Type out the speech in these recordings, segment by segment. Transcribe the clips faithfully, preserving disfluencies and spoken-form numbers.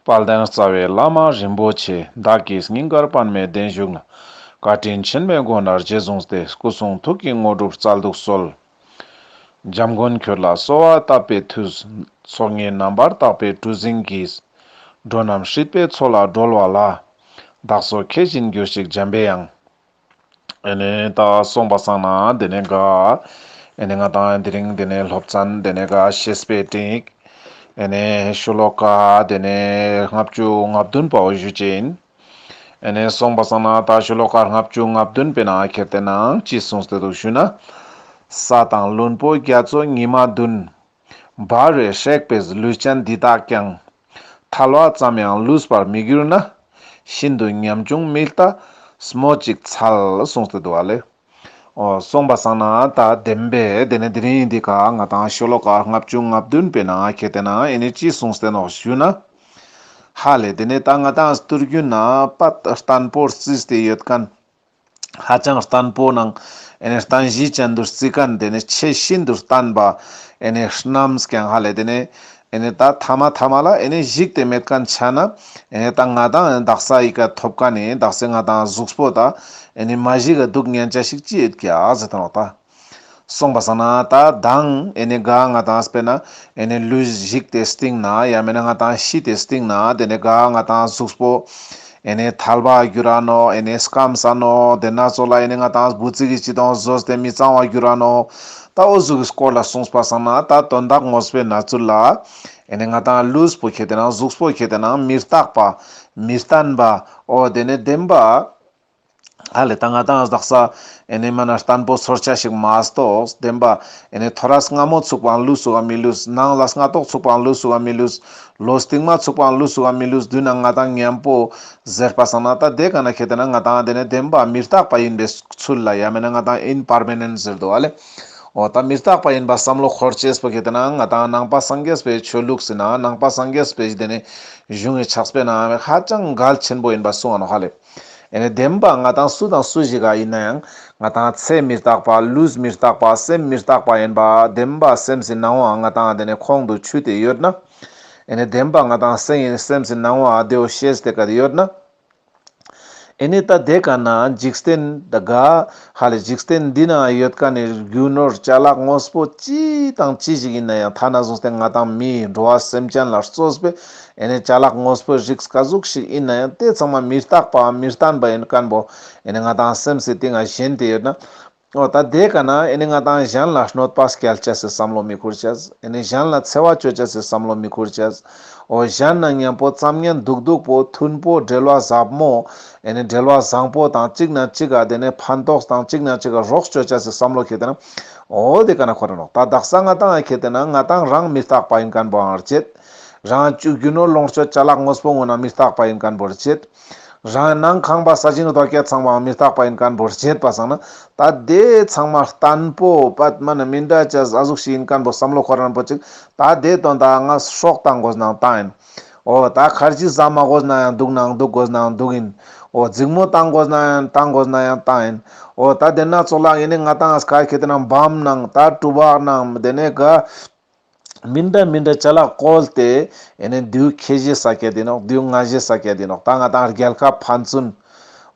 དཔལ་ལྡན་རྩ་བའི་བླ་མ་རིན་པོ་ཆེ། བདག་གིས་སྙིང་གར་པདྨའི་གདན་བཞུགས་ན། བཀའ་དྲིན་ཆེན་མོའི་སྒོ་ནས་རྗེས་བཟུང་སྟེ། སྐུ་གསུང་ཐུགས་ཀྱི་དངོས་གྲུབ་སྩལ་དུ་གསོལ། འཇམ་མགོན་ཁྱོད་ལ་གསོལ་བ་བཏབ་པའི་མཐུས། ཚོགས་གཉིས་རྣམ་པར་དག་པའི་གྲུ་གཟིངས་ཀྱིས། འགྲོ་རྣམས་སྲིད་པའི་མཚོ་ལས་སྒྲོལ་བ་ལ། བདག་སོགས་ཁྱེད་བཞིན་གྱུར་ཅིག་འཇམ་པའི་དབྱངས། ཨེ་ནེ་ད་སོང་པ་སང་ན་དེ་ནེ་ག་ཨེ་ནེ་ང་དང་དེ་རིང་དེ་ནེ་སློབ་ཚན་དེ་ནེ་ག་བཤེས་པའི་སྤྲིངས་ཡིག་ཨེ་ནེ་ཤོ་ལོ་ཀ་དེ་ནེ་ལྔ་བཅུ་ང་བདུན་པའོ་ཞུ་ཅེས་ཨིན། ཨེ་ནེ་སོང་པ་སང་ན་ད་ཤོ་ལོ་ཀ་ལྔ་བཅུ་ང་བདུན་པའི་ནང་ཁྱེར་ཏེ་ནང་ཅི་གསུངས་ཏེ་འདུག་ཞུ་ན། ས་དང་བློན་པོ་རྒྱ་མཚོ་ཉི་མ་བདུན། འབར་བས་སྲེག་པའི་ལུས་ཅན་འདི་དག་ཀྱང་། ཐལ་བ་ཙམ་ཡང་ལུས་པར་མི་འགྱུར་ན། ཤིན་ཏུ་ཉམ་ཆུང་མི་ལྟ་སྨོས་ཅིག་འཚལ། གསུངས་ཏེ་འདུག་ཨ་ལེ། འོ་སོང་པ་སང་ན་ད་བདེན་པའི་དེ་ནེ་དེ་རིང་འདི་ཀ་ང་དང་ཤོ་ལོ་ཀ་ལྔ་བཅུ་ང་བདུན་པའི་ནང་ཁྱེར་ཏེ་ན་ཨེ་ནེ་ཅི་གསུངས་ཏེ་ནོག་ཞུ་ན། ཧ་ལེ་དེ་ནེ་ད་ང་དང་སྟོད་རྒྱུད་ན་པད་བརྟན་པོ་རྩིས་ཏེ་ཡོད་མཁན། ཧ་ཅང་བརྟན་པོ་ནང་ཨེ་ནེ་བརྟན་གཞི་ཅན་དུ་རྩི་མཁན་དེ་ནེ་ཆེས་ཤིན་ཏུ་བརྟན་པ་ཨེ་ནེ་རྣམས་ཀྱང་ཧ་ལེ་དེ་ནེ་ཨེ་ནེ་ད་ཐ་མ་ཐ་མ་ལ་ཨེ་ནེ་ཞིག་སྟེ་མེད་མཁན་ཆ་ན་ཨེ་ནེ་ད་ང་དང་དག་ས་ཡི་ཀ་ཐོབ་མཁན་ནི་དག་ས་ང་དང་གཟུགས་པོ་ད་ཨེ་ནེ་མ་ཞིག་ག་འདུག་ཉན་ཆ་ཞིག་ཅི་ཡོད་ཀྱག་ཟེར་དང་ད། སོང་པ་སང་ན་ད་དང་ཨེ་ནེ་ག་ང་དང་དཔེར་ན་ཨེ་ནེ་ལུས་ཞིག་སྟེ་སྟིང་ན་ཡང་མེད་ན་ང་དང་ཤི་སྟེ་སྟིང་ན་དེ་ནེ་ག་ང་དང་གཟུགས་པོ་ཨེ་ནེ་ཐལ་བ་འགྱུར་ར་ནོག་ཨེ་ནེ་སྐམ་ས་ནོག་དེ་ན་ཚོ་ལ་ཨེ་ནེ་ང་དང་བུ་ཙིག་གི་ཅི་དང་ཟོས་ཏེ་མི་གཙང་བ་འགྱུར་ར་ནོག་ད་འོ་ཟུག་གི་སྐོར་ལ་གསུངས་པ་སང་ན་ད་དོན་དག་དངོས་པོའི་ན་ཚུལ་ལ་ཨེ་ནེ་ང་དང་ལུས་པོ་ཁྱེར་ཏེ་ན་གཟུགས་པོ་ཁྱེར་ཏེ་ན་མི་རྟག་པ་མི་བརྟན་པ་འོ་དེ་ནེ་བདེན་པ། ཧ་ལེ་ད་ང་དང་དག་ས་ཨེ་ནེ་མ་ན་བརྟན་པོ་ཚོར་ཆ་ཞིག་མ་གཏོགས་བདེན་པ་ཨེ་ནེ་ཐོ་རས་སྔ་མོ་ཚུགས་པའང་ལུས་སུ་ག་མི་ལུས། ནངས་ལ་སྔ་ཏོག་ཚུགས་པའང་ལུས་སུ་ག་མི་ལུས། ལོ་སྟིང་མ་ཚུགས་པའང་ལུས་སུ་ག་མི་ལུས། དུས་ན་ང་དང་མཉམ་པོ་ཟེར་པ་སང་ན་ད་དེ་ཀ་ན་ཁྱེར་ཏེ་ན་ང་དང་དེ་ནེ་བདེན་པ་མི་རྟག་པ་ཡིན་པའི་ཚུལ་ལ་ཡང་མེད་ན་ང་དང་ཨིམ་པར་མེ་ནེན་ཟེར་འདུག་ཨ་ལེ། འོ་ད་མི་རྟག་པ་ཡིན་པ་བསམ་བློ་འཁོར་ཅེས་པོ་ཁྱེར་ཏེ་ན་ང་དང་ནང་པ་སངས་རྒྱས་པའི་ཆོས་ལུགས་ཟེར་ན་ནང་པ་སངས་རྒྱས་པའི་དེ་ནེ་གཞུང་གི་ཕྱག་དཔེ་ན་ཧ་ཅང་གལ་ཆེན་པོ་ཡིན་པ་གསུངས་ཨ་ནོག་ཧ་ལེ། ཨེ་ནེ་བདེན་པ་ང་དང་སུ་དང་སུ་ཞིག་ག་ཡིན་ན་ཡང་ང་དང་ཚེ་མི་རྟག་པ་ལུས་མི་རྟག་པ་སེམས་མི་རྟག་པ་ཡིན་པ་བདེན་པ་སེམས་སི་སྣང་བ་ང་དང་དེ་ནེ་ཁོང་དུ་ཆུད་དེ་ཡོད་ན། ཨེ་ནེ་བདེན་པ་ང་དང་སེམས་སི་སྣང་བ་དེ་བོ་ཤེས་ཏེ་ག་དེ་ཡོད་ན། ཨེ་ནེ་ད་དེ་ཀ་ན་འཇིག་རྟེན་ད་ག་ཧ་ལེ་འཇིག་རྟེན་འདི་ན་ཡོད་མཁན་ནི་རྒྱུ་ནོར་ཅ་ལག་དངོས་པོ་ཅི་དང་ཅི་ཞིག་ཡིན་ན་ཡང་ཐ་ན་བཟུང་སྟེ་ང་དང་མི་འགྲོ་བ་སེམས་ཅན་ལ་གཙོས་པའི་ཨེ་ནེ་ཅ་ལག་དངོས་པོ་རིགས་ག་ཟུག་ཞིག་ཡིན་ན་ཡང་དེ་ཚང་མ་མི་རྟག་པའམ་མི་བརྟན་པ་ཡིན་མཁན་པོ་ཨེ་ནེ་ང་དང་སེམས་སི་སྟེང་ང་ཞེན་ཏེ་ཡོད་ན། འོ་ད་དེ་ཀ་ན་ཨེ་ནེ་ང་དང་གཞན་ལ་གནོད་པ་སྐྱལ་ཅེས་སི་བསམ་བློ་མི་འཁོར་ཅེས། ཨེ་ནེ་གཞན་ལ་འཚེ་བ་ཅོ་ཅེས་སི་བསམ་བློ་མི་འཁོར་ཅེས། འོ་གཞན་ན་མཉམ་པོ་ཙམ་ཉན་སྡུག་སྡུག་པོ་མཐུན་པོ་འབྲེལ་བ་ཟབ་མོ་ཨེ་ནེ་འབྲེལ་བ་བཟང་པོ་དང་གཅིག་ན་གཅིག་ག་དེ་ནེ་ཕན་ཐོགས་དང་གཅིག་ན་གཅིག་ག་རོགས་ཅོ་ཅེས་སི་བསམ་བློ་ཁྱེར་ཏེ་ན། འོ་དེ་ཀ་ན་འཁོར་ར་ནོག་ད་དག་ས་ང་དང་ཁྱེར་ཏེ་ན་ང་དང་རང་མི་རྟག་པ་ཡིན་མཁན་པོའང་རྗེད། རང་རྒྱུ་ནོར་ལོངས་སྤྱོད་ཅ་ལག་དངོས་པོ་ངོ་ན་མི་རྟག་པ་ཡིན་མཁན་པོ་རྗེད། རང་ནང་ཁང་པ་ས་ཞིང་རྡོ་སྐྱེད་ཚང་མའང་མི་རྟག་པ་ཡིན་མཁན་པོ་རྗེད་པ་སང་ན། ད་དེ་ཚང་མ་བརྟན་པོ་པད་མ་ན་མི་འདྲ་ཅེས་ཨ་ཟུག་ཞིག་ཡིན་མཁན་པོ་བསམ་བློ་འཁོར་རན་པོ་ཅིག་ད་དེ་དོན་དག་ང་སྲོག་བཏང་དགོས་ནའང་བཏང་ཡིན། འོ་ད་ཁར་ཇི་ཟ་མ་དགོས་ནའང་འདུག་ནའང་འདུག་དགོས་ནའང་འདུག་ཡིན། འོ་འཛིང་མོ་བཏང་དགོས་ནའང་བཏང་དགོས་ནའང་བཏང་ཡིན། འོ་ད་དེ་ན་ཚོགས་ལ་ཡིན་ནི་ང་དང་ཨ་སྐར་ཁྱེར་ཏེ་ན་བམ་ནང་ད་དྲུ་བག་ནང་དེ་ནེ་ག་མི་འདྲ་མི་འདྲ་ཅ་ལག་བཀོལ་ཏེ་ཨེ་ནེ་དུས་ཁེ་ཞེ་ས་ཀྱད་དེ་ནོག་དུས་ང་ཞེ་ས་ཀྱད་དེ་ནོག་ད་ང་དང་རྒྱལ་ཁབ་ཕན་ཚུན།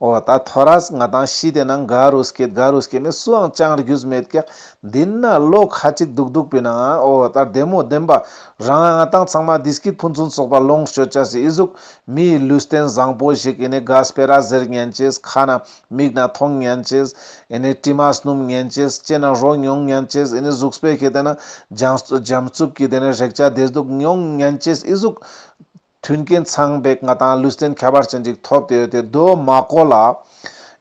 འོ་ད་ཐོ་རས་ང་དང་ཤི་དེ་ན་ག་རུ་སྐྱེད་ག་རུ་སྐྱེད་མེད་སུའང་ཅང་རྒྱུས་མེད་ཀྱག་འདི་ན་ལོ་ཁ་ཅིག་སྡུག་སྡུག་པའི་ནང་འོ་ད་བདེ་མོ་བདེན་པ་རང་ང་དང་ཚང་མ་བདེ་སྐྱིད་ཕུན་སུམ་ཚོགས་པ་ལོངས་སྤྱོད་ཅེས་སི་ཨི་ཟུག་མིའི་ལུས་རྟེན་བཟང་པོ་ཞིག་ཨེ་ནེ་ག་སྤེ་ར་ཟེར་ཉན་ཅེས་ཁ་ན། མིག་ན་མཐོང་ཉན་ཅེས། ཨེ་ནེ་དྲི་མ་སྣུམ་ཉན་ཅེས། ལྕེ་ན་རོ་མྱོང་ཉན་ཅེས། ཨེ་ནེ་གཟུགས་པོའི་ཁེ་ཏེ་ན་འཇམ་འཇམ་རྩུབ་ཀྱི་དེ་ནེ་རེག་བྱ་བདེ་སྡུག་མྱོང་ཉན་ཅེས་ཨི་ཟུག་མཐུན་རྐྱེན་ཚང་བེག་ང་དང་ལུས་རྟེན་ཁྱད་པར་ཅན་ཅིག་ཐོབ་སྟེ་ཡོད་དེ་དོ་མ་གོ་ལ།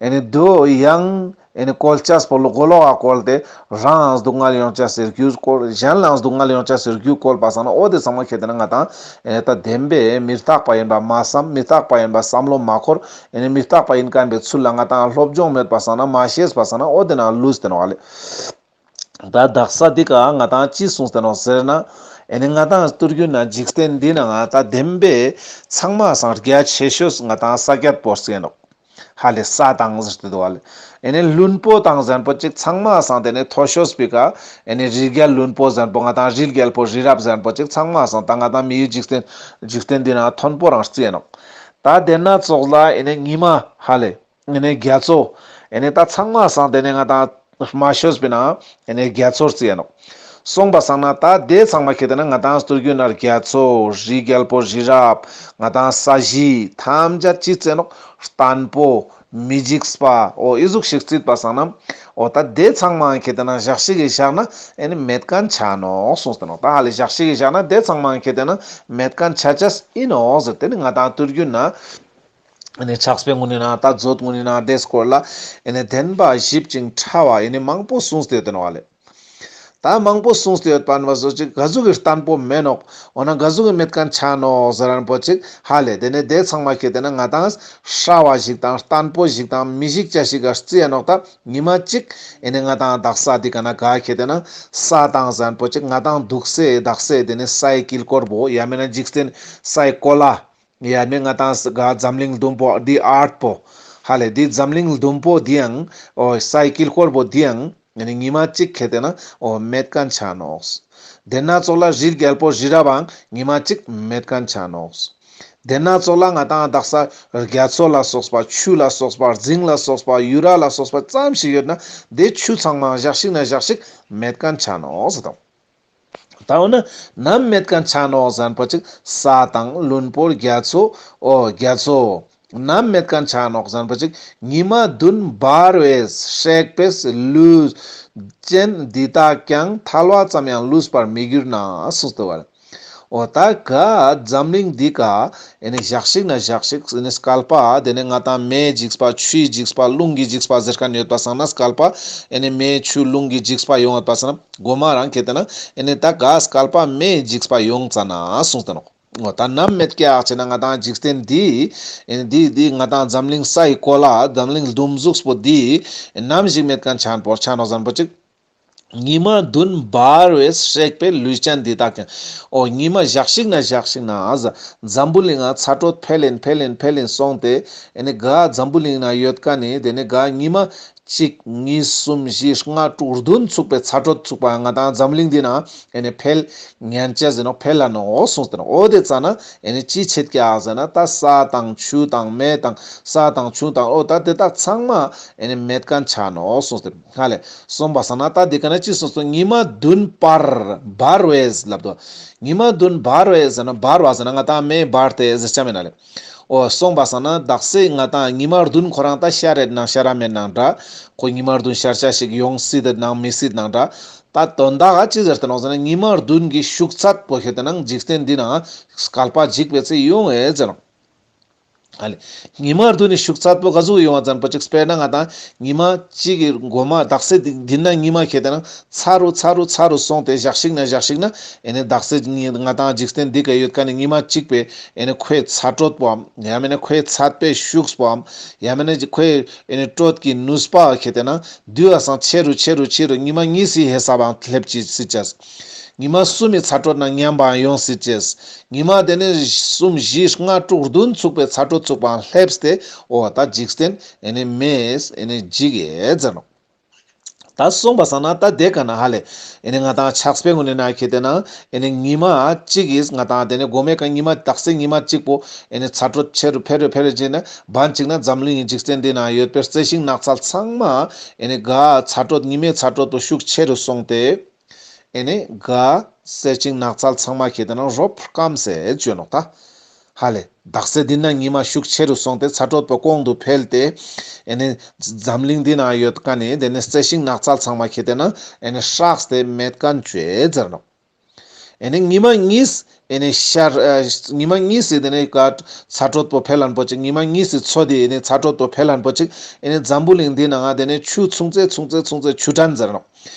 ཨེ་ནེ་དོ་ཡང་ཨེ་ནེ་བཀོལ་ཅེས་པོ་ལོ་གོ་ལོག་ག་བཀོལ་ཏེ་རང་སྡུག་བསྔལ་ཡོང་ཅེས་སི་རྒྱུ་བཀོལ། གཞན་ལའང་སྡུག་བསྔལ་ཡོང་ཅེས་སི་རྒྱུ་བཀོལ་པ་སང་ན་འོ་དེ་ཚང་མ་ཁེ་ཏེ་ན་ང་དང་ཨེ་ནེ་ད་བདེན་པའི་མི་རྟག་པ་ཡིན་པ་མ་བསམ། མི་རྟག་པ་ཡིན་པ་བསམ་བློ་མ་འཁོར། ཨེ་ནེ་མི་རྟག་པ་ཡིན་མཁན་པའི་ཚུལ་ལ་ང་དང་སློབ་སྦྱོང་མེད་པ་སང་ན་མ་ཤེས་པ་སང་ན་འོ་དེ་ན་ལུས་ཏེ་ནོག་ལེ། ད་དག་ས་འདི་ཀ་ང་དང་ཅི་གསུངས་ཏེ་ནོག་ཟེར་ན། ཨེ་ནེ་ང་དང་སྟོད་རྒྱུད་ན་འཇིག་རྟེན་འདི་ན་ང་ད་བདེན་པའི་ཚང་མ་སང་རྒྱ་ཆེ་ཤོས་ང་དང་ས་ཀྱད་པོ་སྐྱེ་ནོག་ཧ་ལེ་ས་དང་ཟེར་ཏེ་འདུག་ཧ་ལེ། ཨེ་ནེ་ལྷུན་པོ་དང་ཟེར་ཁན་པོ་ཅིག་ཚང་མ་སང་ཏེ་ནེ་མཐོ་ཤོས་པོའི་ཀ་ཨེ་ནེ་རི་རྒྱལ་ལྷུན་པོ་ཟེར་ཁན་པོ་ང་དང་རི་རྒྱལ་པོ་རི་རབ་ཟེར་ཁན་པོ་ཅིག་ཚང་མ་སང་ད་ང་དང་མིའི་འཇིག་རྟེན་འཇིག་རྟེན་འདི་ན་མཐོན་པོ་རང་རྩི་ཡ་ནོག། ད་དེ་ན་ཙོགས་ལ་ཨེ་ནེ་ཉི་མ་ཧ་ལེ། ཨེ་ནེ་རྒྱ་མཚོ། ཨེ་ནེ་ད་ཚང་མ་སང་ཏེ་ནེ་ང་དང་དམའ་ཤོས་པའི་ན་ཨེ་ནེ་རྒྱ་མཚོ་རྩི་ཡ་ནོག། སོང་པ་སང་ན་ད་དེ་ཚང་མ་ཁྱེར་ཏེ་ན་ང་དང་སྟོད་རྒྱུད་ན་རྒྱ་མཚོ་རི་རྒྱལ་པོ་རི་རབ་ང་དང་ས་གཞི་ཐམས་ཅད་ཅི་རྩི་ནོག། བརྟན་པོ་མི་འཇིགས་པ་འོ་ཨི་ཟུག་ཞིག་རྩིས་པ་སང་ན་འོ་ད་དེ་ཚང་མ་ཁྱེར་ཏེ་ན་ཞག་ཞིག་གི་ཞག་ན་ཨེ་ནེ་མེད་ཁན་ཆ་ནོག་གསུངས་ཏེ་ནོག། ད་ཧ་ལེ་ཞག་ཞིག་གི་ཞག་ན་དེ་ཚང་མ་ཁྱེར་ཏེ་ན་མེད་ཁན་ཆ་ཆ་ཨིན་ནོག་ཟེར། དེ་ནི་ང་དང་སྟོད་རྒྱུད་ན་ཨེ་ནེ་ཕྱག་དཔེ་གུན་ནི་ན་ད་མཛོད་གུན་ནི་ན་དེ་སྐོར་ལ་ཨེ་ནེ་བདེན་པ་ཞིབ་ཅིང་ཕྲ་བ་ཨེ་ནེ་མང་པོ་གསུངས་ཏེ་ཡོད་དེ་ནོག་ཧ་ལེ། ད་མང་པོ་གསུངས་ཏེ་ཡོད་པ་ན་བ་ཟོ་ཅིག་ག་ཟུག་གི་བརྟན་པོ་མེད་ནོག། འོ་ན་ག་ཟུག་གི་མེད་ཁན་ཆ་ནོག་ཟེར་ཁན་པོ་ཅིག་ཧ་ལེ། དེ་ནེ་དེ་ཚང་མ་ཁྱེར་ཏེ་ན་ང་དང་ཧྲ་བ་ཞིག་དང་བརྟན་པོ་ཞིག་དང་མི་ཞིག་ཅ་ཞིག་ག་རྩི་ཡ་ནོག། ད་ཉི་མ་ཅིག་ཨེ་ནེ་ང་དང་དག་ས་འདི་ཀ་ན་ག་ཁྱེར་ཏེ་ན་ས་དང་ཟེར་ཁན་པོ་ཅིག་ང་དང་འདུག་སའི་དག་སའི་དེ་ནེ་སའི་དཀྱིལ་འཁོར་པོ་ཡང་མེད་ན་འཇིག་རྟེན་སའི་གོ་ལ། ཡང་མེད་ན་ང་དང་ག་འཛམ་གླིང་ཟླུམ་པོ་འདི་ཨརཐ་པོ། ཧ་ལེ་འདི་འཛམ་གླིང་ཟླུམ་པོ་འདི་ཡང་འོ་སའི་དཀྱིལ་འཁོར་པོ་འདི་ཡང་ཨེ་ནེ་ཉི་མ་ཅིག་ཁྱེར་ཏེ་ན་འོ་མེད་ཁན་ཆ་ནོག། དེ་ན་ཙོགས་ལ་རི་རྒྱལ་པོ་རི་རབ་བའང་ཉི་མ་ཅིག་མེད་ཁན་ཆ་ནོག། དེ་ན་ཙོགས་ལ་ང་དང་དག་ས་རྒྱ་མཚོ་ལ་སོགས་པ་ཆུ་ལ་སོགས་པ་རྫིང་ལ་སོགས་པ་ཡུ་ར་ལ་སོགས་པ་ཙམ་ཞིག་ཡོད་ན་དེ་ཆུ་ཚང་མ་ཞག་ཞིག་ན་ཞག་ཞིག་མེད་ཁན་ཆ་ནོག་ཟེར་དང་། ད་འོ་ན་ནམ་མེད་ཁན་ཆ་ནོག་ཟེར་ཁན་པོ་ཅིག་ས་དང་ལྷུན་པོ་རྒྱ་མཚོ་འོ་རྒྱ་མཚོ། ནམ་མེད་ཁན་ཆ་ནོག་ཟེར་ཁན་པོ་ཅིག་ཉི་མ་བདུན་འབར་བས་སྲེག་པས་ལུས་ཅན་འདི་དག་ཀྱང་ཐལ་བ་ཙམ་ཡང་ལུས་པར་མི་འགྱུར་ན་གསུངས་ཏེ་བ་ལེ། འོ་ད་ག་འཛམ་གླིང་འདི་ཀ་ཨེ་ནེ་ཞག་ཞིག་ན་ཞག་ཞིག་ཨེ་ནེ་སྐལ་པ་དེ་ནེ་ང་དང་མེའི་འཇིགས་པ་ཆུའི་འཇིགས་པ་རླུང་གི་འཇིགས་པ་ཟེར་ཁན་ཡོད་པ་སང་ན་སྐལ་པ་ཨེ་ནེ་མེ་ཆུ་རླུང་གི་འཇིགས་པ་ཡོང་ཡོད་པ་སང་ན་གོ་མ་རང་ཁྱེར་ཏེ་ན་ཨེ་ནེ་ད་ག་སྐལ་པ་མེའི་འཇིགས་པ་ཡོང་ཙ་ན་གསུངས་ཏེ་ནོག། འོ་ད་ནམ་མེད་ཀྱག་ཟེར་ན་ང་དང་འཇིག་རྟེན་འདི་ཨེ་ནེ་འདི་འདི་ང་དང་འཛམ་གླིང་སའི་གོ་ལ་འཛམ་གླིང་ཟླུམ་གཟུགས་པོ་འདི་ནམ་ཞིག་མེད་ཁན་ཆ་ནོག་ཟེར་ཁན་པོ་ཅིག་ཉི་མ་བདུན་འབར་བས་སྲེག་པས་ལུས་ཅན་འདི་དག་ཀྱང་། འོ་ཉི་མ་ཞག་ཞིག་ན་ཞག་ཞིག་ན་འཛམ་བུ་གླིང་ང་ཚ་དྲོད་འཕེལ་ཡིན་འཕེལ་ཡིན་འཕེལ་ཡིན་སོང་སྟེ་ཨེ་ནེ་ག་འཛམ་བུ་གླིང་ན་ཡོད་ཁན་ནི་དེ་ནེ་ག་ཉི་མ་གཅིག་གཉིས་གསུམ་བཞི་ལྔ་དྲུག་བདུན་ཚུགས་པའི་ཚ་དྲོད་ཚུགས་པ་ང་དང་འཛམ་གླིང་འདི་ན་ཨེ་ནེ་འཕེལ་ཉན་ཅེས་ཟེར་ནོག་འཕེལ་ལ་ནོག་གསུངས་ཏེ་ནོག། འོ་དེ་ཙ་ན་ཨེ་ནེ་ཅི་ཆད་ཀྱག་ཟེར་ན་ད་ས་དང་ཆུ་དང་མེ་དང་ས་དང་ཆུ་དང་འོ་ད་དེ་དག་ཚང་མ་ཨེ་ནེ་མེད་ཁན་ཆ་ནོག་གསུངས་ཏེ་ཧ་ལེ། སོང་པ་སང་ན་ད་འདི་ཀ་ན་ཅི་གསུངས་སོང་ཉི་མ་བདུན་འབར་འབར་བས་ལབ་དོ། ཉི་མ་བདུན་འབར་བས་ཟེར་ན་འབར་བ་ཟེར་ན་ང་དང་མེ་འབར་ཏེ་ཟེར་ཆ་མེད་ན་ལེ། འོ་སོང་པ་སང་ན་དག་ས་ང་དང་ཉི་མ་བདུན་ཁོ་རང་ད་ཤར་རེད་ནང་ཤར་ར་མེད་ནང་འདྲ། ཁོ་ཉི་མ་བདུན་ཤར་ཆ་ཞིག་ཡོང་སྲིད་དེ་ནང་མི་སྲིད་ནང་འདྲ། ད་དོན་དག་ག་ཅི་ཟེར་ཏེ་ནོག་ཟེར་ན་ཉི་མ་བདུན་གྱི་ཤུགས་ཚད་པོ་ཁྱེར་ཏེ་ན་འཇིག་རྟེན་འདི་ན་སྐལ་པ་འཇིག་པའི་ཚེ་ཡོང་ཨེ་ཟེར་ནོག། ཨ་ལེ། ཉི་མ་བདུན་ནི་ཤུགས་ཚད་པོ་ག་ཟུག་ཡོང་བ་ཙམ་པོ་ཅིག་དཔེར་ན་ང་དང་ཉི་མ་གཅིག་གི་འགོ་མ་དག་ས་འདི་འདི་ན་ཉི་མ་ཁྱེར་ཏེ་ན་ཚ་རུ་ཚ་རུ་ཚ་རུ་སོང་སྟེ་ཞག་ཞིག་ན་ཞག་ཞིག་ན་ཨེ་ནེ་དག་ས་ང་དང་འཇིག་རྟེན་འདི་ཀ་ཡོད་ཁན་ནི་ཉི་མ་གཅིག་པའི་ཨེ་ནེ་ཁོའི་ཚ་དྲོད་པོའམ་ཡང་མེད་ན་ཁོའི་ཚད་པའི་ཤུགས་པོའམ་ཡང་མེད་ན་ཁོའི་ཨེ་ནེ་དྲོད་ཀྱི་ནུས་པ་ཁྱེར་ཏེ་ན་དུས་ཨ་སང་ཆེ་རུ་ཆེ་རུ་ཆེ་རུ་ཉི་མ་གཉིས་སི་ཧེ་སབ་བང་སླེབས་ཅི་སྲིད་ཅེས། ཉི་མ་གསུམ་མི་ཚ་དྲོད་ན་ཉམས་པའང་ཡོང་སྲིད་ཅེས། ཉི་མ་དེ་ནེ་གསུམ་བཞི་ལྔ་དྲུག་བདུན་ཚུགས་པའི་ཚ་དྲོད་ཚུགས་པའང་སླེབས་ཏེ་འོ་ད་འཇིག་རྟེན་ཨེ་ནེ་མེས་ཨེ་ནེ་འཇིག་ཨེ་ཟེར་ནོག། ད་སོང་པ་སང་ན་ད་དེ་ཀ་ན་ཧ་ལེ་ཨེ་ནེ་ང་དང་ཕྱག་དཔེ་གུན་ནི་ན་ཁྱེར་ཏེ་ན་ཨེ་ནེ་ཉི་མ་གཅིག་གིས་ང་དང་དེ་ནེ་འགོ་མའི་ཀ་ཉི་མ་དག་ས་ཉི་མ་གཅིག་པོ་ཨེ་ནེ་ཚ་དྲོད་ཆེ་རུ་འཕེལ་རུ་འཕེལ་རུ་ཕྱིན་ན་བར་གཅིག་ན་འཛམ་གླིང་གི་འཇིག་རྟེན་འདི་ན་ཡོད་པའི་རྩི་ཤིང་ནགས་ཚལ་ཚང་མ་ཨེ་ནེ་ག་ཚ་དྲོད་ཉི་མའི་ཚ་དྲོད་པོ་ཤུགས་ཆེ་རུ་སོང་སྟེ། ཨེ་ནེ་ག་རྩི་ཤིང་ནགས་ཚལ་ཚང་མ་ཁྱེར་ཏེ་ན་རོབ་སྐམས་སེ་ཅོ་ནོག་ད། ཧ་ལེ། དག་ས་འདི་ན་ཉི་མ་ཤུགས་ཆེ་རུ་སོང་སྟེ་ཚ་དྲོད་པོ་གོང་དུ་འཕེལ་ཏེ། ཨེ་ནེ་འཛམ་གླིང་འདི་ན་ཡོད་ཁན་ནི་དེ་ནེ་རྩི་ཤིང་ནགས་ཚལ་ཚང་མ་ཁྱེར་ཏེ་ན་ཨེ་ནེ་སྲེགས་ཏེ་མེད་ཁན་ཅོ་ཨེ་ཟེར་ནོག། ཨེ་ནེ་ཉི་མ་གཉིས་ཨེ་ནེ་ཤར་ཨ་ཉི་མ་གཉིས་སི་དེ་ནེ་ག་ཚ་དྲོད་པོ་འཕེལ་ལན་པོ་ཅིག་ཉི་མ་གཉིས་སི་མཚོ་དེ་ཨེ་ནེ་ཚ་དྲོད་པོ་འཕེལ་ལན་པོ་ཅིག་ཨེ་ནེ་འཛམ་བུ་གླིང་འདི་ན་ང་དེ་ནེ་ཆུ་ཆུང་ཙེ་ཆུང་ཙེ་ཆུང་ཙེ་ཆུ་ཕྲན་ཟེར་ནོག།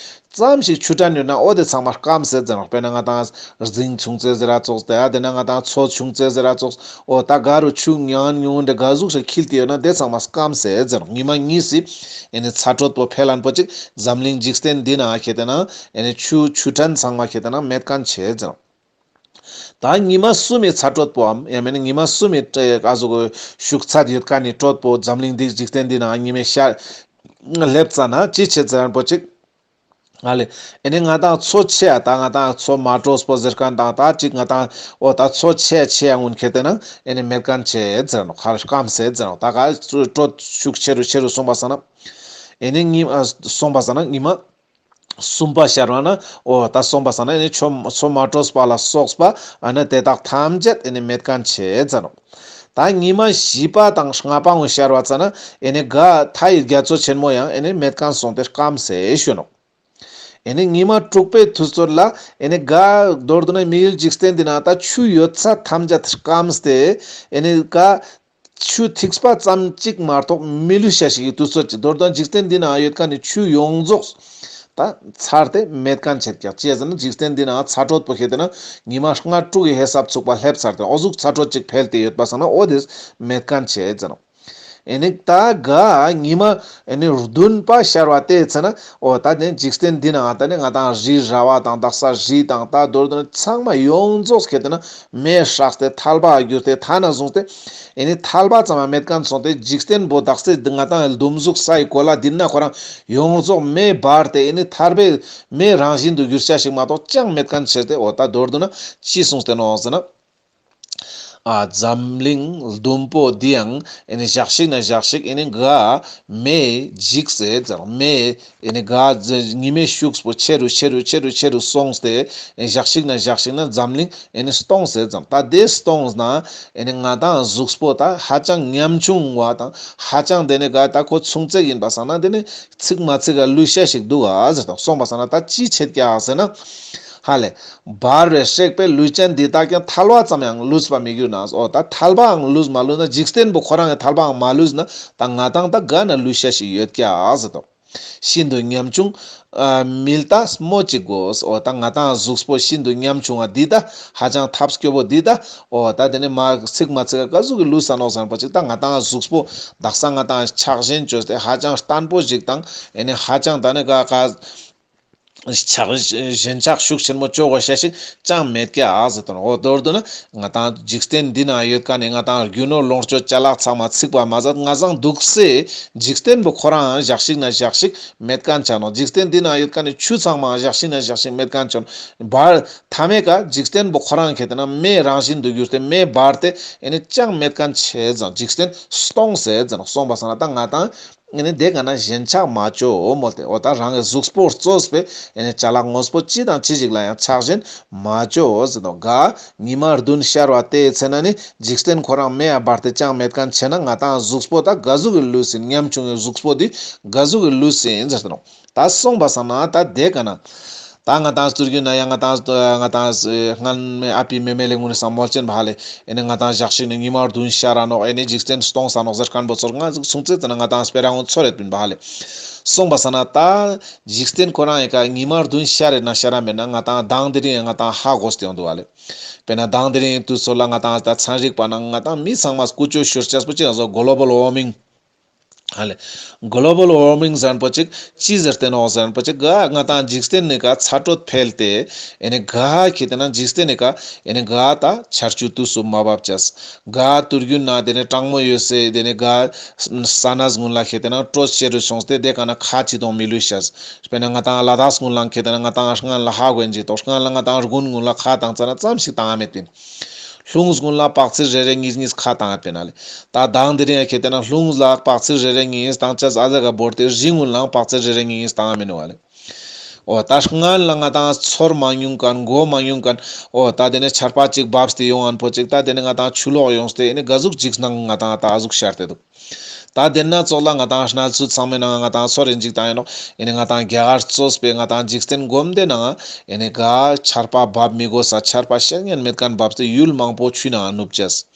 ཙམ་ཞིག་ཆུ་ཕྲན་ཡོད་ན་འོ་དེ་ཚང་མ་སྐམས་སེ་ཟེར་ནོག། དཔེར་ན་ང་དང་རྫིང་ཆུང་ཙེ་ཟེར་ར་ཙོགས་ཏེ་ཡ་དེ་ན་ང་དང་མཚོ་ཆུང་ཙེ་ཟེར་ར་ཙོགས་འོ་ད་ག་རུ་ཆུ་ཉུང་ཉུང་འདྲ་ག་ཟུག་ཞིག་འཁྱིལ་ཏེ་ཡོད་ན་དེ་ཚང་མ་སྐམས་སེ་ཟེར་ནོག། ཉི་མ་གཉིས་སི་ཨེ་ནེ་ཚ་དྲོད་པོ་འཕེལ་ལན་པོ་ཅིག་འཛམ་གླིང་འཇིག་རྟེན་འདི་ན་ཁྱེར་ཏེ་ན་ཨེ་ནེ་ཆུ་ཆུ་ཕྲན་ཚང་མ་ཁྱེར་ཏེ་ན་མེད་ཁན་ཆ་ཟེར་ནོག། ད་ཉི་མ་གསུམ་མི་ཚ་དྲོད་པོའམ་ཡང་མེན་ན་ཉི་མ་གསུམ་མི་ཨ་ཟུག་ཤུགས་ཚད་ཡོད་ཁན་ནི་དྲོད་པོ་འཛམ་གླིང་འདི་འཇིག་རྟེན་འདི་ནང་ཉི་མའི་ཤར་སླེབས་ཙ་ན་ཅི་ཆེ་ཟེར་ན་པོ་ཅིག་ཨ་ལེ། ཨེ་ནི་ང་ཏང་འཚོ་ཆེ་ཡ་ད་ང་ཏང་འཚོ་མ་དྲོས་པོ་ཟེར་ཁན་དང་ད་ཅིག་ང་ཏང་འོ་ད་འཚོ་ཆེ་ཡ་ཆེ་ཡ་གུན་ཁེ་ཏེ་ན་ཨེ་ནི་མེད་ཁན་ཆེ་ཟེར་ནོག་ཁར་སྐམ་སེ་ཟེར་ནོག་ད་ག་དྲོད་ཤུགས་ཆེ་རུ་ཆེ་རུ་སོང་པ་སང་ན་ཨེ་ནི་ཉི་ཨ་སོང་པ་སང་ན་ཉི་མ་གསུམ་པ་ཤར་བ་ན་འོ་ད་སོང་པ་སང་ན་ཨེ་ནི་འཚོ་འཚོ་མ་དྲོས་པ་ལ་སོགས་པ་ཨ་ན་དེ་དག་ཐམས་ཅད་ཨེ་ནི་མེད་ཁན་ཆེ་ཟེར་ནོག་ད་ཉི་མ་བཞི་པ་དང་ལྔ་པ་གུན་ཤར་བ་ཙ་ན་ཨེ་ནི་ག་མཐའི་རྒྱ་མཚོ་ཆེན་མོ་ཡང་ཨེ་ནི་མེད་ཁན་སོང་སྟེ་སྐམ་སེ་ཞུ་ནོག་ཨེ་ནི་ཉི་མ་དྲུག་པའི་དུས་ཚོད་ལ་ཨེ་ནི་ག་མདོར་བསྡུ་ན་མི་ཡུལ་འཇིག་རྟེན་འདི་ན་ད་ཆུ་ཡོད་ས་ཐམས་ཅད་སྐམ་སྟེ་ཨེ་ནི་ག་ཆུ་ཐིགས་པ་ཙམ་ཅིག་མ་གཏོགས་མི་ལུས་ཤེས་ཤིག་གི་དུས་ཚོད་ཅིག་མདོར་བསྡུ་ན་འཇིག་རྟེན་འདི་ན་ཡོད་ཁན་ནི་ཆུ་ཡོངས་རྫོགས་ད་ཚར་ཏེ་མེད་ཁན་ཆེད་ཀྱག་ཅི་ཟེར་ན་འཇིག་རྟེན་འདི་ན་ཚ་དྲོད་པོ་ཁེ་ཏེ་ན་ཉི་མ་ལྔ་དྲུག་གི་ཧེ་སབ་ཚུགས་པ་སླེབས་ཚར་ཏེ་འོ་ཟུག་ཚ་དྲོད་ཅིག་འཕེལ་ཏེ་ཡོད་པ་སང་ན་འོ་དེ་མེད་ཁན་ཆེ་ཟེར་ནོག་ཨེ་ནི་ད་ག་ཉི་མ་ཨེ་ནི་བདུན་པ་ཤར་བ་དེ་ཚེ་ན་འོ་ད་ནི་འཇིག་རྟེན་འདི་ན་ད་ནི་ང་ཏང་རི་ར་བ་དང་དག་ས་རི་དང་ད་མདོར་བསྡུ་ན་ཚང་མ་ཡོངས་རྫོགས་ཁེ་ཏེ་ན་མེ་ཤགས་ཏེ་ཐལ་བ་གྱུར་ཏེ་ཐ་ན་བཟུང་སྟེ་ཨེ་ནི་ཐལ་བ་ཙམ་ཡང་མེད་ཁན་སོང་སྟེ་འཇིག་རྟེན་པོ་དག་ས་ང་ཏང་ལྡུམ་གཟུགས་སའི་གོ་ལ་འདི་ན་ཁོ་རང་ཡོངས་རྫོགས་མེ་འབར་ཏེ་ཨེ་ནི་ཐལ་བའི་མེ་རང་བཞིན་དུ་གྱུར་ཆ་ཞིག་མ་གཏོགས་ཅང་མེད་ཁན་ཆེ་སྟེ་འོ་ད་མདོར་བསྡུ་ན་ཅི་གསུངས་ཏེ་ནོག་ཟེར་ན། ཨ་འཛམ་གླིང་ཟླུམ་པོ་འདི་ཡང་ཨེ་ནི་ཞག་ཞིག་ན་ཞག་ཞིག་ཨེ་ནི་ག་མེ་འཇིག་སེ་ཟེར་མེ་ཨེ་ནི་ག་ཉི་མའི་ཤུགས་པོ་ཆེ་རུ་ཆེ་རུ་ཆེ་རུ་ཆེ་རུ་སོང་སྟེ་ཨེ་ཞག་ཞིག་ན་ཞག་ཞིག་ན་འཛམ་གླིང་ཨེ་ནི་སྟོང་སེ་ཙམ་ད་དེ་སྟོང་ན་ཨེ་ནི་ང་ཏང་གཟུགས་པོ་ད་ཧ་ཅང་ཉམ་ཆུང་བ་དང་ཧ་ཅང་དེ་ནི་ག་ད་ཁོ་ཆུང་ཙེག་ཡིན་པ་སང་ན་དེ་ནི་ཚིག་མ་ཚིག་ག་ལུས་ཤེས་ཤིག་འདུག་ག་ཟེར་དང་སོང་པ་སང་ན་ད་ཅི་ཆེད་ཀྱག་ཟེར་ན། ཧ་ལེ། འབར་བའི་སྲེག་པའི་ལུས་ཅན་འདི་དག་ཀྱང་ཐལ་བ་ཙམ་ཡང་ལུས་པ་མི་འགྱུར་ན། འོ་ད་ཐལ་བའང་ལུས་མ་ལུས་ན་འཇིག་རྟེན་པོ་ཁོ་རང་གི་ཐལ་བའང་མ་ལུས་ན་ད་ང་ཏང་ད་ག་ན་ལུས་ཤེས་ཤིག་ཡོད་ཀྱག་ཟེར་དོ། ཤིན་ཏུ་ཉམ་ཆུང་། ཨ་མི་ལྟ་སྨོ་ཅིག་གོ། འོ་ད་ང་ཏང་གཟུགས་པོ་ཤིན་ཏུ་ཉམ་ཆུང་བ་འདི་ད་ཧ་ཅང་ཐབས་སྐྱོ་པོ་འདི་ད། འོ་ད་དེ་ནི་མ་ཚིག་མ་ཚིག་ག་ག་ཟུག་གི་ལུས་ས་ནོག་ཟེར་ན་པོ་ཅིག་ད་ང་ཏང་གཟུགས་པོ་དག་ས་ང་ཏང་ཆགས་ཞེན་བཅོས་ཏེ་ཧ་ཅང་བརྟན་པོ་ཞིག་དང་ཨེ་ནི་ཧ་ཅང་ད་ནི་ག་ག་ཆགས་ཞེན་ཆགས་ཤུགས་ཆེན་མོ་བཅོ་དགོས་ཤེས་ཤིག་ཅང་མེད་ཀྱག་ཟེར་དོ། འོ་མདོར་བསྡུ་ན་ང་ཏང་འཇིག་རྟེན་འདི་ན་ཡོད་ཁན་ནི་ང་ཏང་རྒྱུ་ནོར་ལོངས་སྤྱོད་ཅ་ལག་ཚང་མ་ཚིག་པ་མ་ཟད་ང་ཏང་འདུག་སེ་འཇིག་རྟེན་པོ་ཁོ་རང་ཞག་ཞིག་ན་ཞག་ཞིག་མེད་ཁན་ཆ་ནོག་འཇིག་རྟེན་འདི་ན་ཡོད་ཁན་ནི་ཆུ་ཚང་མ་ཞག་ཞིག་ན་ཞག་ཞིག་མེད་ཁན་ཆ་ནོག་འབར་ཐ་མའི་ཀ་འཇིག་རྟེན་པོ་ཁོ་རང་ཁེ་ཏེ་ན་མེ་རང་བཞིན་དུ་གྱུར་ཏེ་མེ་འབར་ཏེ་ཨེ་ནི་ཅང་མེད་ཁན་ཆེ་ཙང་འཇིག་རྟེན་སྟོང་སེ་ཟེར་ནོག་སོང་པ་སང་ན་ད་ང་ཏང་ཨེ་ནི་དེ་ག་ན་ཞེན་ཆགས་མ་བཅོ་མོལ་ཏེ། འོ་ད་རང་གི་གཟུགས་པོ་གཙོས་པའི་ཨེ་ནི་ཅ་ལག་དངོས་པོ་ཅི་དང་ཅི་ཞིག་ལ་ཡང་ཆགས་ཞེན་མ་བཅོ་ཟེར་དོ། ག་ཉི་མ་བདུན་ཤར་བ་དེའི་ཚེ་ན་ནི་འཇིག་རྟེན་ཁོ་རང་མེ་ཡ་འབར་ཏེ་ཅང་མེད་ཁན་ཆེ་ན་ང་ཏང་གཟུགས་པོ་ད་ག་ཟུག་གི་ལུས་ཡིན། ཉམ་ཆུང་གི་གཟུགས་པོ་འདི་ག་ཟུག་གི་ལུས་ཡིན་ཟེར་དོ། ད་སོང་པ་སང་ན་ད་དེ་ག་ན། ད་ང་ཏང་སྟུར་གུ་ན་ཡང་ང་ཏང་ང་ཏང་སྔན་མེ་ཨ་པི་མེ་མེ་ལེ་ངུ་ནི་སམ་མོལ་ཅན་བ་ཧ་ལེ། ཨེ་ནི་ང་ཏང་ཞག་ཞིག་ནི་ཉི་མ་བདུན་ཤར་ར་ནོག་ཨེ་ནི་འཇིག་རྟེན་སྟོང་ས་ནོག་ཟེར་ཁན་པོ་ཚོར་ང་ཟུག་སུང་ཙེ་ཙ་ན་ང་ཏང་སྤེ་ར་ངོ་ཚོར་རེད་པིན་བ་ཧ་ལེ། སོང་པ་སང་ན་ད་འཇིག་རྟེན་ཁོ་རང་ཡི་ཀ་ཉི་མ་བདུན་ཤར་རེད་ན་ཤར་ར་མེད་ན་ང་ཏང་དང་དེ་རིང་ང་ཏང་ཧ་གོ་སྟེ་ཡོང་འདུག་བ་ལེ། དཔེར་ན་དང་དེ་རིང་དུས་ཚོད་ལ་ང་ཏང་ད་ཚན་རིག་པ་ན་ང་ཏང་མི་ཚང་མ་ཀུ་ཅོ་ཤོར་ཅེས་པོ་ཅི་ང་ཚོ་གོ་ལོ་བལ་ཝར་མིང་། ཧ་ལེ། གོ་ལོ་བལ་ཝར་མིང་ཟེར་ཁན་པོ་ཅིག་ཅི་ཟེར་ཏེ་ནོག་ཟེར་ཁན་པོ་ཅིག་ག་ང་ཏང་འཇིག་རྟེན་ནི་ཀ་ཚ་དྲོད་འཕེལ་ཏེ་ཨེ་ནི་ག་ཁེ་ཏེ་ན་འཇིག་རྟེན་ནི་ཀ་ཨེ་ནི་ག་ད་ཆར་ཆུ་དུས་སུ་མ་བབ་ཅེས། ག་དུར་རྒྱུན་ན་དེ་ནི་གྲང་མོ་ཡོད་སེ་དེ་ནི་ག་ས་ན་སྔུན་ལ་ཁེ་ཏེ་ན་དྲོད་ཆེ་རུ་སོང་སྟེ་དེ་ཀ་ན་ཁ་ཅི་དང་མི་ལུས་ཤེས། དཔེར་ན་ང་ཏང་ལ་དྭགས་སྔུན་ལ་ཁེ་ཏེ་ན་ང་ཏང་སྔན་ལ་ཧ་གོ་ཡིན་ཅིག་ཏོ་སྔན་ལ་ང་ཏང་དགུན་སྔུན་ལ་ཁ་ཏང་ཙ་ན་ཙམ་ཞིག་ཏང་ང་མེད་པིན། ལྷུང་སྔུན་ལ་པག་ཚིལ་རེ་རེ་གཉིས་གཉིས་ཁ་ཏང་ཡོད་པིན་ཨ་ལེ། ད་དང་དེ་རིང་ཁེ་ཏེ་ན་ལྷུང་ལ་པག་ཚིལ་རེ་རེ་གཉིས་གཉིས་ཏང་ཅེས་ཨ་ཟ་ག་བོར་ཏེ་རི་སྔུན་ལའང་པག་ཚིལ་རེ་རེ་གཉིས་གཉིས་ཏང་ང་མེད་ནོག་ཨ་ལེ། འོ་ད་སྔན་ལ་ང་ཏང་ཚོར་མ་མྱོང་ཁན་གོ་མ་མྱོང་ཁན་འོ་ད་དེ་ནི་ཆར་པ་ཅིག་བབས་ཏེ་ཡོང་ཁན་པོ་ཅིག་ད་དེ་ནི་ང་ཏང་ཆུ་ལོག་ཡོངས་ཏེ་ཨེ་ནི་ག་ཟུག་ཅིག་སྣང་ང་ཏང་ད་ཨ་ཟུག་ཤར་ཏེ་འདུག་ད་དེ་ན་ཙོགས་ལ་ང་ཏང་གནས་ཚུལ་ཚང་མའི་ནང་ང་ཏང་ཚོར་ཡིན་ཅིག་ཏང་ཡིན་ནོག་ཨེ་ནི་ང་ཏང་རྒྱ་གར་གཙོས་པའི་ང་ཏང་འཇིག་རྟེན་སྒོམ་དེ་ནང་ཨེ་ནི་ག་ཆར་པ་བབ་མི་དགོས་ས་ཆར་པ་བཤད་ཉན་མེད་ཁན་བབས་ཏེ་ཡུལ་མང་པོ་ཆུའི་ནང་ནུབ་ཅེས།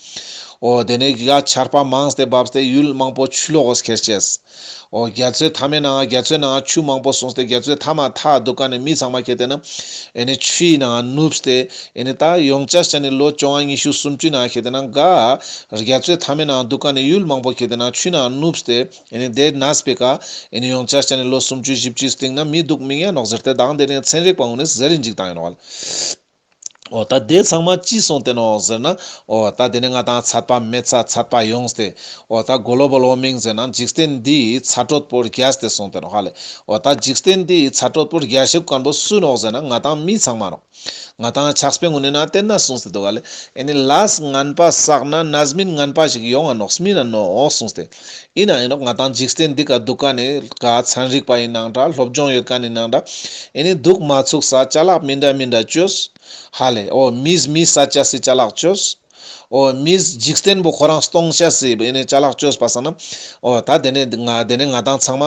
འོ་དེ་ནི་ག་ཆར་པ་མང་སྟེ་བབས་ཏེ་ཡུལ་མང་པོ་ཆུ་ལོག་གོས་ཁྱེར་ཅེས། འོ་རྒྱ་མཚོའི་མཐའ་མའི་ནང་རྒྱ་མཚོའི་ནང་ཆུ་མང་པོ་སོང་སྟེ་རྒྱ་མཚོའི་མཐའ་མ་ཐག་འདུག་ཁན་ནི་མི་ཚང་མ་ཁེ་ཏེ་ན་ཨེ་ནི་ཆུའི་ནང་ནུབས་ཏེ་ཨེ་ནི་ད་ཡོང་ཅེས་ཅན་ནི་ལོ་བཅོ་ལྔ་ཉི་ཤུ་སུམ་ཅུ་ནང་ཁེ་ཏེ་ན་ག་རྒྱ་མཚོའི་མཐའ་མའི་ནང་འདུག་ཁན་ནི་ཡུལ་མང་པོ་ཁེ་ཏེ་ན་ཆུའི་ནང་ནུབས་ཏེ་ཨེ་ནི་དེ་ནས་པེ་ཀ་ཨེ་ནི་ཡོང་ཅེས་ཅན་ནི་ལོ་སུམ་ཅུ་བཞི་བཅུའི་སྟེང་ན་མི་འདུག་མི་ཉན་ནོག་ཟེར་ཏེ་དང་དེ་ནི་ཚན་རིག་པ་གུན་ནི་ཟེར་རིན་ཅིག་ཏང་ཡིན་ནོག་ལ། འོ་ད་དེ་ཚང་མ་ཅི་སོང་སྟེ་ནོག་ཟེར་ན། འོ་ད་དེ་ནས་ང་ཏང་ཚད་པ་མེད་ས་ཚད་པ་ཡོངས་ཏེ། འོ་ད་གོ་ལོ་བལ་ཝར་མིང་ཟེར་ན་འཇིག་རྟེན་འདིའི་ཚ་དྲོད་པོ་རྒྱས་ཏེ་སོང་སྟེ་ནོག་ཧ་ལེ། འོ་ད་འཇིག་རྟེན་འདིའི་ཚ་དྲོད་པོ་རྒྱས་ཤིག་མཁན་པོ་སུ་ནོག་ཟེར་ན་ང་ཏང་མི་ཚང་མ་ནོག་ང་ཏང་ཕྱག་དཔེ་ངོ་ནས་ན་དེ་ན་གསུངས་ཏེ་འདུག་ག་ལེ། ཨེ་ནི་ལས་ངན་པ་བསགས་ན་རྣམ་སྨིན་ངན་པ་ཞིག་ཡོང་ང་ནོག་སྨིན་ན་ནོག་གསུངས་ཏེ། ཡིན་ན་ཡིན་ནོག་ང་ཏང་འཇིག་རྟེན་འདི་ཀ་འདུག་ག་ནས་ག་ཚན་རིག་པ་ཡིན་ནང་འདྲ་སློབ་སྦྱོང་ཡོད་མཁན་ཡིན་ནང་འདྲ། ཨེ་ནི་འདུག་མ་ཚུགས་ས་ཅ་ལག་མི་འདྲ་མི་འདྲ་བཅོས། ཧ་ལེ། འོ་མིས་མི་ས་ཅ་སི་ཅ་ལག་བཅོས། འོ་མིས་འཇིག་རྟེན་པོ་ཁོ་རང་སྟོང་ཅ་སི་ཨེ་ནི་ཅ་ལག་བཅོས་པ་སང་ན། འོ་ད་དེ་ནས་ང་དེ་ནས་ང་ཏང་ཚང་མ་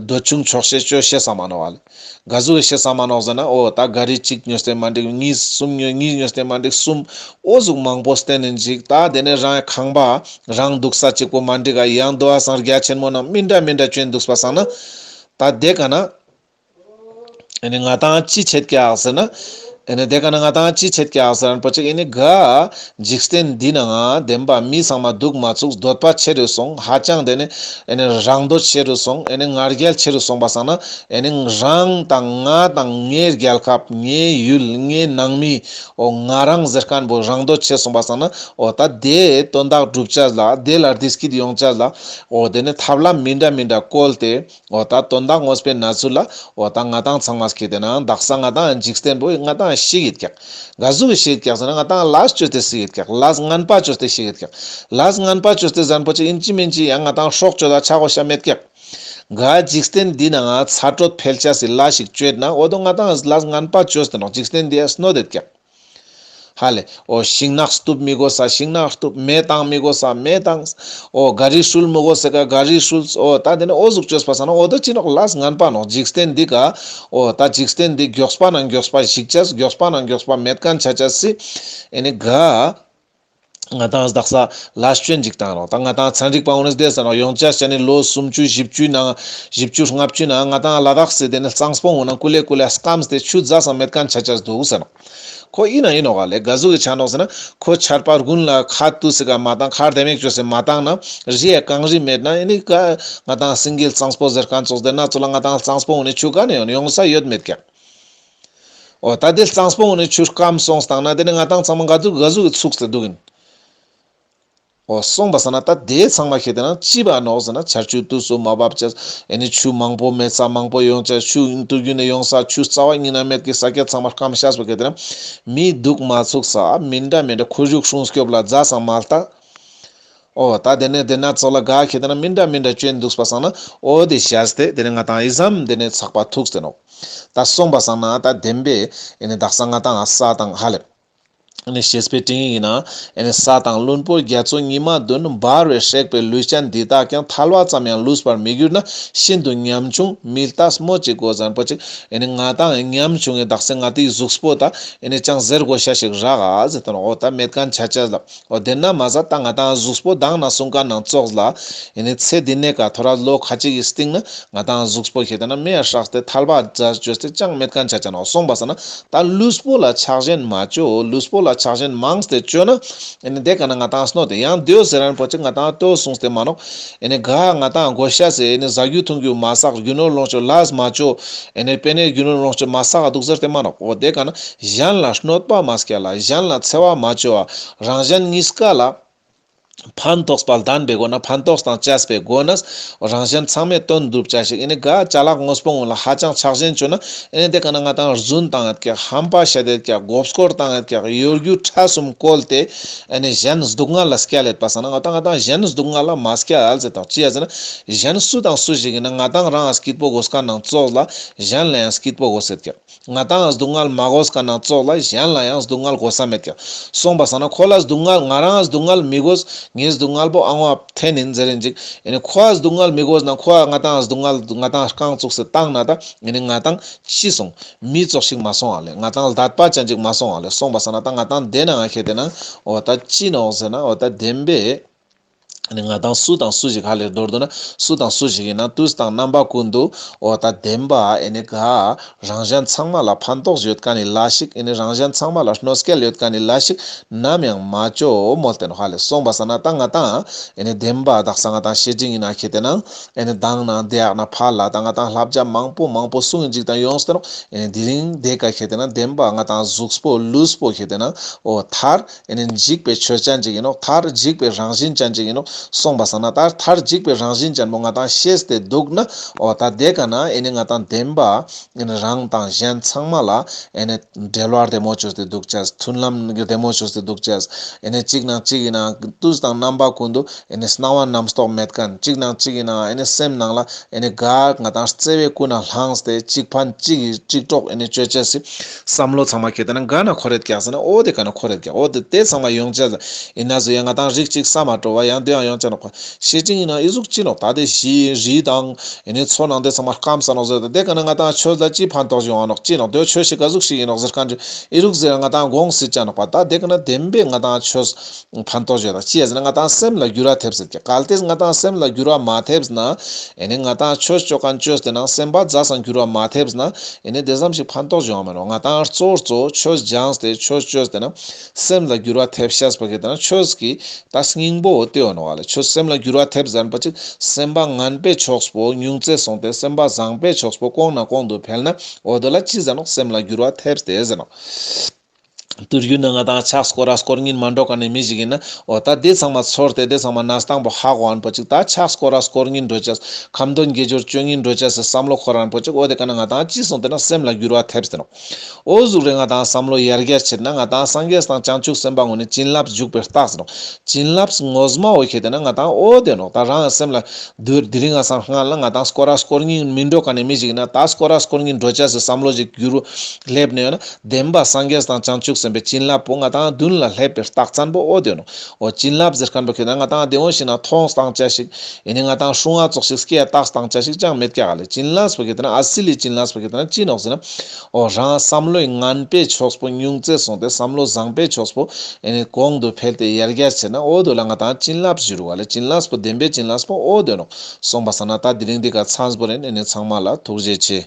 འདོད་ཆུང་ཆོག་ཤེས་བཅོ་ཤེས་ས་མ་ནོག་ཧ་ལེ། ག་ཟུག་ཤེས་ས་མ་ནོག་ཟེར་ན། འོ་ད་ག་རི་གཅིག་ཉོས་ཏེ་མ་འགྲིག་གཉིས་གསུམ་ཉོས་གཉིས་ཉོས་ཏེ་མ་འགྲིག་གསུམ། འོ་ཟུག་མང་པོ་བསྟེན་ནས་ཅིག་ད་དེ་ནས་རང་ཁང་པ་རང་འདུག་ས་གཅིག་པོ་མ་འགྲིག་ག་ཡང་དོ་བ་སང་རྒྱ་ཆེན་མོ་ན་མི་འདྲ་མི་འདྲ་བཅོས་འདུག་པ་སང་ན། ད་དེ་ཀ་ན་ཨེ་ནི་ང་ཏང་ཅི་བྱེད་ཀྱག་ཟེར་ན། ཨེ་ནི་དེ་ཀ་ན་ང་ཏང་ཅི་བྱེད་ཀྱག་ཟེར་ན་པོ་ཅིག་ཨེ་ནི་ག་འཇིག་རྟེན་འདི་ནང་ང་བདེན་པ་མི་ཚང་མ་འདུག་མ་ཚུགས་འདོད་པ་ཆེ་རུ་སོང་ཧ་ཅང་དེ་ནི་ཨེ་ནི་རང་འདོད་ཆེ་རུ་སོང་ཨེ་ནི་ང་རྒྱལ་ཆེ་རུ་སོང་པ་སང་ན། ཨེ་ནི་རང་དང་ང་དང་ངའི་རྒྱལ་ཁབ་ངའི་ཡུལ་ངའི་ནང་མི་འོ་ང་རང་ཟེར་མཁན་པོ་རང་འདོད་ཆེ་སོང་པ་སང་ན། འོ་ད་དེ་དོན་དག་སྒྲུབ་ཅེས་ལ་དེ་ལ་བདེ་སྐྱིད་ཡོང་ཅེས་ལ་འོ་དེ་ནི་ཐབས་ལམ་མི་འདྲ་མི་འདྲ་བཀོལ་ཏེ། འོ་ད་དོན་དག་ངོས་པོའི་གནས་ཚུལ་ལ་འོ་ད་ང་ཏང་ཚང་མ་སྐྱིད་དེ་ན་དག་ས་ང་ཏང་འཇིག་རྟེན་པོ་ང་ཏང་ཤི་གི་ཀྱག་ག་ཟུག་གི་ཤི་གི་ཀྱག་ཟེར་ན་ང་ཏང་ལས་བཅོས་ཏེ་ཤི་གི་ཀྱག་ལས་ངན་པ་བཅོས་ཏེ་ཤི་གི་ཀྱག་ལས་ངན་པ་བཅོས་ཏེ་ཟེར་མཁན་པོ་ཅིག་ཨིན་ཅི་མིན་ཅི་ཡང་ང་ཏང་སྲོག་གཅོད་ལ་ཆ་དགོས་ཤ་མེད་ཀྱག་ག་འཇིག་རྟེན་འདི་ནང་ང་ཚ་དྲོད་འཕེལ་ཅེས་སི་ལས་ཤིག་བཅོས་ན་འོ་དོ་ང་ཏང་ལས་ངན་པ་བཅོས་ཏེ་ནོག་འཇིག་རྟེན་འདི་ཡ་གནོད་དེད་ཀྱག་ཧ་ལེ། འོ་ཤིང་ནགས་གཏུབ་མི་དགོས་ས་ཤིང་ནགས་གཏུབ། མེ་བཏང་མི་དགོས་ས་མེ་བཏང་། འོ་ག་རི་ཧྲུལ་མི་དགོས་ས་ཀ་ག་རི་ཧྲུལ། འོ་ད་དེ་ནི་འོ་ཟུག་བཅོས་པ་སང་ན་འོ་དོ་ཅི་ནོག་ལས་ངན་པ་ནོག་འཇིག་རྟེན་འདི་ཀ་འོ་ད་འཇིག་རྟེན་འདི་མགྱོགས་པ་ནང་མགྱོགས་པ་ཞིག་ཅེས་མགྱོགས་པ་ནང་མགྱོགས་པ་མེད་མཁན་ཆ་ཅེས་སི་ཨེ་ནི་ག་ང་ཏང་དག་ས་ལས་བཅོས་ཅིག་བཏང་ནོག་ད་ང་ཏང་ཚན་རིག་པ་འོ་ནི་དེ་ཟེར་ནོག་ཡོང་ཅེས་ཅ་ནི་ལོ་སུམ་ཅུ་བཞི་བཅུ་ནང་བཞི་བཅུ་ལྔ་བཅུ་ནང་ང་ཏང་ལ་དྭགས་སི་དེ་ནི་གཙང་པོ་འོ་ན་ཀུ་ལེ་ཀུ་ལེ་སྐམས་ཏེ་ཆུ་རྫ་སང་མེད་མཁན་ཆ་ཅེས་འདུག་ཟེར་ནོག་ཁོ་ཨིན་ན་ཨིན་ནོག་ག་ལེ། ག་ཟུག་གི་ཆ་ནོག་ཟེར་ན་ཁོ་ཆར་པ་དགུན་ལ་ཁ་བཏུད་སི་ཀ་མ་བཏང་ཁ་ལྡེ་མིག་བཅོས་སི་མ་བཏང་ན་རི་ཡ་གངས་རི་མེད་ན་ཨེ་ནི་ཀ་ང་ཏང་སིང་གེ་གཙང་པོ་ཟེར་མཁན་ཙོགས་དེ་ན་ཙོགས་ལ་ང་ཏང་གཙང་པོ་འོ་ནི་ཆུ་ག་ནས་ཡོང་ཡོང་ས་ཡོད་མེད་ཀྱག་འོ་ད་དེ་གཙང་པོ་འོ་ནི་ཆུ་སྐམ་སོང་སྟེ་ན་དེ་ནི་ང་ཏང་ཚང་མ་ག་ཟུག་ག་ཟུག་གི་ཚུགས་ཏེ་འདུག་ཨིན། འོ་སོང་པ་སང་ན་ད་དེ་ཚང་མ་ཁྱེར་ཏེ་ན་ཅི་བ་ནོག་ཟེར་ན་ཆར་ཆུ་དུས་སུ་མ་བབ་ཅེས་ཨེ་ནི་ཆུ་མང་པོ་མེད་ས་མང་པོ་ཡོང་ཅེས་ཆུ་དུས་རྒྱུན་ནས་ཡོང་ས་ཆུ་རྩ་བ་ཉིད་ན་མེད་ཀྱི་ས་ཀྱད་ཚང་མ་སྐམ་ཤེས་པ་ཁྱེར་ཏེ་ན་མི་འདུག་མ་ཚུགས་ས་མི་འདྲ་མི་འདྲ་ཁོར་ཡུག་སྲུང་སྐྱོབ་ལ་རྫ་སང་མ་ལྟ། འོ་ད་དེ་ནས་དེ་ན་ཙོགས་ལ་ག་ཁྱེར་ཏེ་ན་མི་འདྲ་མི་འདྲ་བཅོས་འདུག་པ་སང་ན་འོ་དེ་བྱས་ཏེ་དེ་ནས་ང་ཏང་ཨི་ཙམ་དེ་ནས་ཚགས་པ་ཐུག་སྟེ་ནོག་ད་སོང་པ་སང་ན་ད་བདེན་པས་ཨེ་ནི་དག་ས་ང་ཏང་ས་དང་ཧ་ལེ། ཨེ་ནི་བཤེས་པའི་སྤྲིང་ཡིག་ཡིན་ན། ཨེ་ནི་ས་དང་བློན་པོ་རྒྱ་མཚོ་ཉི་མ་བདུན། འབར་བས་བསྲེགས་པའི་ལུས་ཅན་འདི་དག་ཀྱང་། ཐལ་བ་ཙམ་ཡང་ལུས་པར་མི་འགྱུར་ན། ཤིན་ཏུ་ཉམ་ཆུང་མི་ལྟ་སྨོས་ཅི་དགོས་ཟེར་མཁན་པོ་ཅིག་ཨེ་ནི་ང་ཏང་ཉམ་ཆུང་ངི་དག་ས་ང་ཏིའི་གཟུགས་པོ་ད་ཨེ་ནི་ཅང་ཟེར་དགོས་ཤ་ཞིག་རག་ག་ཟེར་དོན་འོ་ད་མེད་མཁན་ཆ་ཅེས་ལ། འོ་དེ་ན་མ་ཟད་ད་ང་ཏང་གཟུགས་པོ་མདང་ན་གསུང་མཁན་ནང་ཙོགས་ལ་ཨེ་ནི་ཚེ་འདི་ནས་ཀ་ཐོ་རས་ལོ་ཁ་ཅིག་གི་སྟིང་ན་ང་ཏང་གཟུགས་པོ་ཁྱེར་ཏེ་ན་མེ་ཡ་སྲེགས་ཏེ་ཐལ་བ་རྫ་བཅོས་ཏེ་ཅང་མེད་མཁན་ཆ་ཅེས་ནོག་སོང་པ་སང་ན། ད་ལུས་པོ་ལ་ཆགས་ཞེན་མ་བཅོ། ལུས་པོ་ལ་ཆགས་ཞེན་མངས་ཏེ་བཅོས་ན་ཨེ་ནི་དེ་ཀ་ན་ང་ཏང་གནོད་དེ་ཡང་དེའོ་ཟེར་རན་པོ་ཅིག་ང་ཏང་ལྟོས་གསུངས་ཏེ་མ་ནོག་ཨེ་ནི་ག་ང་ཏང་དགོས་ཤ་ཟེར་ཨེ་ནི་ཟ་རྒྱུ་འཐུང་རྒྱུ་མ་བསགས་རྒྱུ་ནོར་ལོངས་སྤྱོད་ལས་མ་བཅོ། ཨེ་ནི་པེ་ནེ་རྒྱུ་ནོར་ལོངས་སྤྱོད་མ་བསགས་འདུག་ཟེར་ཏེ་མ་ནོག་འོ་དེ་ཀ་ན་གཞན་ལ་གནོད་པ་མ་སྐྱལ་ལ་གཞན་ལ་འཚེ་བ་མ་བཅོ་བ་རང་གཞན་གཉིས་ཀ་ལ། ཕན་ཐོགས་པ་ལྡན་པའི་སྒོ་ནས་ཕན་ཐོགས་དང་བཅས་པའི་སྒོ་ནས་རང་གཞན་ཚང་མའི་དོན་སྒྲུབ་བྱ་ཞིག་ཨེ་ནི་ག་ཅ་ལག་དངོས་པོ་ངོ་ལ་ཧ་ཅང་ཆགས་ཞེན་བཅོས་ན་ཨེ་ནི་དེ་ཀ་ན་ང་ཏང་རྫུན་བཏང་ཡོད་ཀྱག་ཧམ་པ་བཤད་དེ་ཡོད་ཀྱག་མགོ་སྐོར་བཏང་ཡོད་ཀྱག་གཡོ་སྒྱུ་ཕྲ་གསུམ་བཀོལ་ཏེ་ཨེ་ནི་གཞན་སྡུག་བསྔལ་ལ་སྐྱལ་ཡོད་པ་སང་ན་ང་ཏང་ང་ཏང་གཞན་སྡུག་བསྔལ་ལ་མ་སྐྱལ་ཟེར་དང་ཅི་ཡ་ཟེར་ན་གཞན་སུ་དང་སུ་ཞིག་ཡིན་ན་ང་ཏང་རང་ང་སྐྱིད་པོ་དགོས་མཁན་ནང་ཙོགས་ལ་གཞན་ལ་ཡང་སྐྱིད་པོ་དགོས་ཡོད་ཀྱག་ང་ཏང་སྡུག་བསྔལ་མ་དགོས་མཁན་ནང་ཙོགས་ལ་གཞན་ལ་ཡང་སྡུག་བསྔལ་དགོས་ས་མེད་ཀྱག་སོང་པ་སང་ན་ཁོ་ལ་སྡུག་བསྔལ་ང་རང་སྡུག་བསྔལ་མི་དགོས། ངའི་སྡུག་བསྔལ་པོ་ཨ་ངོ་ཐེན་ཡིན་ཟེར་ཡིན་ཅིག་ཨེ་ནི་ཁོ་ལ་སྡུག་བསྔལ་མི་དགོས་ན་ཁོ་ལ་ང་ཏང་སྡུག་བསྔལ་ང་ཏང་རྐང་བཙུགས་སེ་བཏང་ན་ད་ཨེ་ནི་ང་ཏང་ཅི་སོང་མི་ཙོགས་ཤིག་མ་སོང་ཨ་ལེ། ང་ཏང་ལྡད་པ་ཅན་ཅིག་མ་སོང་ཨ་ལེ། སོང་པ་སང་ན་ད་ང་ཏང་དེ་ན་ང་ཁྱེར་ཏེ་ན་འོ་ད་ཅི་ནོག་ཟེར་ན་འོ་ད་བདེན་པས། ཨེ་ནི་ང་དང་སུ་དང་སུ་ཞིག་ཧ་ལས་མདོར་བསྡུ་ན་སུ་དང་སུ་ཞིག་ཡིན་ན་དུས་དང་རྣམ་པ་ཀུན་ཏུ་འོ་ད་བདེན་པ་ཨེ་ནི་ག་རང་གཞན་ཚང་མ་ལ་ཕན་ཐོགས་ཡོད་མཁན་ནི་ལས་ཤིག་ཨེ་ནི་རང་གཞན་ཚང་མ་ལ་གནོད་སྐྱེལ་ཡོད་མཁན་ནི་ལས་ཤིག་ནམ་ཡང་མ་ཅོ་མོལ་ཏེ་ནོག་ཧ་ལས། སོང་པ་སང་ན་ད་ང་དང་ཨེ་ནི་བདེན་པ་དག་ས་ང་དང་ཤེས་ཅིག་ཡིན་ན་ཁེ་ཏེ་ན་ཨེ་ནི་མདང་ནང་དེ་ཡག་ན་ཕར་ལ་ད་ང་དང་བསླབ་བྱ་མང་པོ་མང་པོ་གསུང་ཡིན་ཅིག་དང་ཡོངས་ཏེ་ནོག་ཨེ་ནི་དེ་རིང་དེ་ཀ་ཁེ་ཏེ་ན་བདེན་པ་ང་དང་གཟུགས་པོ་ལུས་པོ་ཁེ་ཏེ་ན་འོ་མཐར་ཨེ་ནི་འཇིག་པའི་ཆོས་ཅན་ཅིག་ཡིན་ནོག་མཐར་འཇིག་པའི་རང་བཞིན་ཅན་ཅིག་ཡིན་ནོག་སོང་པ་སང་ན་ད་མཐར་འཇིག་པའི་རང་བཞིན་ཅན་པོ་ང་དང་ཤེས་ཏེ་འདུག་ན་འོ་ད་དེ་ཀ་ན་ཨེ་ནི་ང་དང་བདེན་པ་ཨེ་ནི་རང་དང་གཞན་ཚང་མ་ལ་ཨེ་ནི་འབྲེལ་བ་བདེ་མོ་བཅོས་ཏེ་འདུག་ཅེས། མཐུན་ལམ་བདེ་མོ་བཅོས་ཏེ་འདུག་ཅེས། ཨེ་ནི་གཅིག་ནང་གཅིག་ཡིན་ན་དུས་དང་རྣམ་པ་ཀུན་ཏུ་ཨེ་ནི་སྣང་བ་རྣམ་རྟོག་མེད་མཁན། གཅིག་ནང་གཅིག་ཡིན་ན་ཨེ་ནི་སེམས་ནང་ལ་ཨེ་ནི་ག་ང་དང་བརྩེ་བའི་ཀུན་ནས་བསླངས་ཏེ་གཅིག་ཕན་གཅིག་གི་གཅིག་གྲོགས་ཨེ་ནི་བཅོ་ཅེས་སི་བསམ་བློ་ཚང་མ་ཁེ་ཏེ་ན་ག་ན་འཁོར་རེད་ཀྱག་ཟེར་ན་འོ་དེ་ཀ་ན་འཁོར་རེད་ཀྱག་འོ་དེ་དེ་ཚང་མ་ཡོང་ཅེས་ཡིན་ན་ཟུ་ཡང་ང་དང་རིགས་གཅིག་ས་མ་འགྲོ་བ་ཡང་དེ་ཡང་ཡོང་ཅེས་ནོག་པ། ཤེས་ཅིག་ཡིན་ན་ཨི་ཟུག་ཅི་ནོག་ད་དེ་ཞི་རི་དང་ཨེ་ནི་མཚོ་ནང་དེ་ཚང་མ་སྐམ་ས་ནོག་ཟེར་ཏེ་དེ་ཀ་ན་ང་དང་ཆོས་ལ་ཅི་ཕན་ཐོགས་ཡོང་བ་ནོག་ཅི་ནོག་དེ་ཆོས་ཤིག་ག་ཟུག་ཞིག་ཡིན་ནོག་ཟེར་མཁན་ཅིག་ཨི་རུག་ཟེར་ང་དང་དགོངས་སྲིད་ཅེས་ནོག་པ། ད་དེ་ཀ་ན་བདེན་པའི་ང་དང་ཆོས་ཕན་ཐོགས་ཡོད་ད་ཅི་ཡ་ཟེར་ན་ང་དང་སེམས་ལ་འགྱུར་བ་ཐེབས་ཟེར་གི། གལ་ཏེ་ང་དང་སེམས་ལ་འགྱུར་བ་མ་ཐེབས་ན་ཨེ་ནི་ང་དང་ཆོས་བཅོ་མཁན་བཅོས་ཏེ་ན་སེམས་པ་ཛ་སང་འགྱུར་བ་མ་ཐེབས་ན་ཨེ་ནི་དེ་ཙམ་ཞིག་ཕན་ཐོགས་ཡོང་བ་མེད་ནོག་ང་དང་གཙོ་བོ་གཙོ་ཆོས་སྦྱངས་ཏེ་ཆོས་བཅོས་ཏེ་ན་སེམས་ལ་འགྱུར་བ་ཐེབས་ཤེས་པ་གི་དེ་ན་ཆོས་ཀྱི་ད་སྙིང་པོ་དེ་ཡོད་ནོག་ལེ། ཆོས་སེམས་ལ་འགྱུར་བ་ཐེབས་ཟེར་ན་པ་ཅིག་སེམས་པ་ངན་པའི་ཕྱོགས་པོ་ཉུང་ཙེ་སོང་སྟེ་སེམས་པ་བཟང་པོའི་ཕྱོགས་པོ་གོང་ནས་གོང་དུ་འཕེལ་ན་འོ་དེ་ལ་ཅི་ཟེར་ནོག་སེམས་ལ་འགྱུར་བ་ཐེབས་ཏེ་ཟེར་ནོག་དུས་རྒྱུན་ན་ང་དང་ཕྱག་སྐོར་ར་སྐོར་སྙིང་མ་འགྲོ་མཁན་ནི་མི་ཞིག་ཡིན་ན་འོ་ད་དེ་ཚང་མ་ཚོར་ཏེ་དེ་ཚང་མ་གནས་སྟངས་པོ་ཧ་གོ་ཨན་པ་ཅིག་ད་ཕྱག་སྐོར་ར་སྐོར་སྙིང་འགྲོ་ཅེས་ཁ་འདོན་དགེ་སྦྱོར་བཅོ་སྙིང་འགྲོ་ཅེས་སི་བསམ་བློ་འཁོར་ཨན་པ་ཅིག་འོ་དེ་ཀ་ན་ང་དང་ཅི་སོང་དེ་ན་སེམས་ལ་འགྱུར་བ་ཐེབས་ཏེ་ནོག་འོ་ཟུག་རེ་ང་དང་བསམ་བློ་ཡར་རྒྱས་ཕྱིར་ན་ང་དང་སངས་རྒྱས་དང་བྱང་ཆུབ་སེམས་དཔའ་ངོ་ནི་བྱིན་རླབས་འཇུག་པའི་རྟགས་ཟེར་ནོག་བྱིན་རླབས་ངོ་མ་འོ་ཁེ་དེ་ན་ང་དང་འོ་དེ་ནོག་ད་རང་སེམས་ལ་དུར་དེ་རིང་ང་སང་སྔ་ལ་ང་དང་སྐོར་ར་སྐོར་སྙིང་མི་འགྲོ་མཁན་ནི་མི་ཞིག་ཡིན་ན་ད་སྐོར་ར་སྐོར་སྙིང་འགྲོ་ཅེས་སི་བསམ་བློ་ཞིག་འགྱུར་སླེབས་ནས་ཡོད་ན་བདེན་པ་སངས་རྒྱས་དང་བྱང་ཆུབ་སེམས་དཔའི་བྱིན་རླབས་པོ་ང་དང་མདུན་ལ་སླེབས་པའི་རྟགས་མཚན་པོ་འོ་དེ་ནོག་འོ་བྱིན་རླབས་ཟེར་མཁན་པོ་ཁེ་དེ་ན་ང་དང་དེ་འོ་ཞིག་ན་མཐོང་སྟངས་ཅེས་ཤིག་ཨེ་ནི་ང་དང་སྲུང་བ་ཙོགས་ཤིག་སྐྱེ་བཏགས་སྟངས་ཅེས་ཤིག་ཅང་མེད་ཀྱག་ལེ། བྱིན་རླབས་པོ་ཁེ་དེ་ན་ཨ་སི་ལི་བྱིན་རླབས་པོ་ཁེ་དེ་ན་ཅི་ནོག་ཟེར་ན། འོ་རང་བསམ་བློའི་ངན་པའི་ཕྱོགས་པོ་ཉུང་ཙེ་སོང་སྟེ་བསམ་བློ་བཟང་པའི་ཕྱོགས་པོ་ཨེ་ནི་གོང་དུ་འཕེལ་ཏེ་ཡར་རྒྱས་ཕྱིར་ན་འོ་དེ་ལ་ང་དང་བྱིན་རླབས་ཞུ་རུ་བ་ལེ། བྱིན་རླབས་པོ་བདེན་པའི་བྱིན་རླབས་པོ་འོ་དེ་ནོག་སོང་པ་སང་ན་ད་དེ་རིང་འདི་ཀ་ཚང་པོ་རེད། ཨེ་ནི་ཚང་མ་ལ་ཐུགས་རྗེ་ཆེ།